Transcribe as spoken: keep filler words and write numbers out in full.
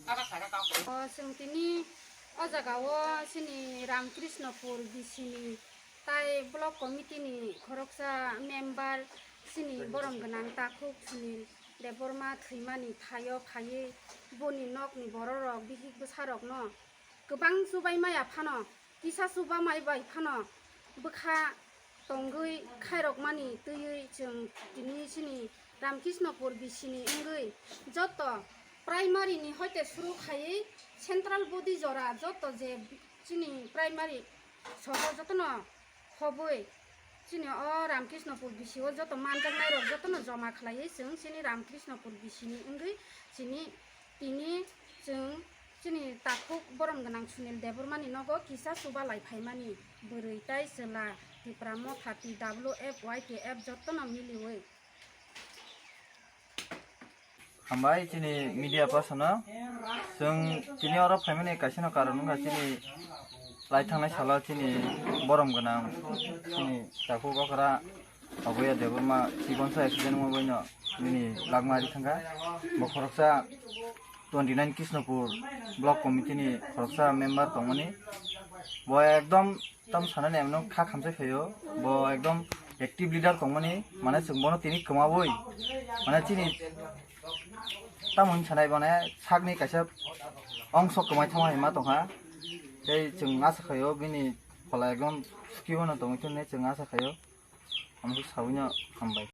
O chwng tini o jaga o chini Ramkrishnopur B C ni tai block committee ni khoroksa member chini borom gwnang Takhuk Sunil Debbarma thwimani thaio phaiwi boni nokni bororok bihik bwsarokno kwbang chubai maya phano, kisa chuba mai bai phano bwkha tongwi khairokmani twiwi chwng tini chini Ramkrishnopur B C ni wngwi joto primary ni hoite suru khaiwi central body jora joto je chini primary soho jotono khobwi chini o Ramkrishnopur B C o joto manjaknairok jotono joma khlaiwi chwng chini Ramkrishnopur B C ni wngwi chini tini chwng chini takhuk borom gwnang Sunil Debbarmani nogo kisa chuba lai phaimani bwrwi tai chwla Tipra Motha T W F Y T F jotono miliwi. Hambai chini media person no. Chwng tini oro phaimani kaisa no karon wngkha chini lai thangnai salo chini borom gwnang chini takhuk okra Abuya Debbarma chikonsa accident wngma bai no bini lakma ri thangkha. Bo khoroksa twenty nine Krishnapur block committee ni khoroksa member tongmani. Bo ekdom tam sanani emno kha khamsai phaio. Bo ekdom active leader tongmani, mane chwng bono tini kwmawi, mane chini tamo hin sanai, mane sakni kaisa ongso kwmai thangma hinma tongkha. Tei chwng asa khaio bini phola ekdom suki bono tongwi thwknai chwng asa khaio. Amtwi sawino hambai.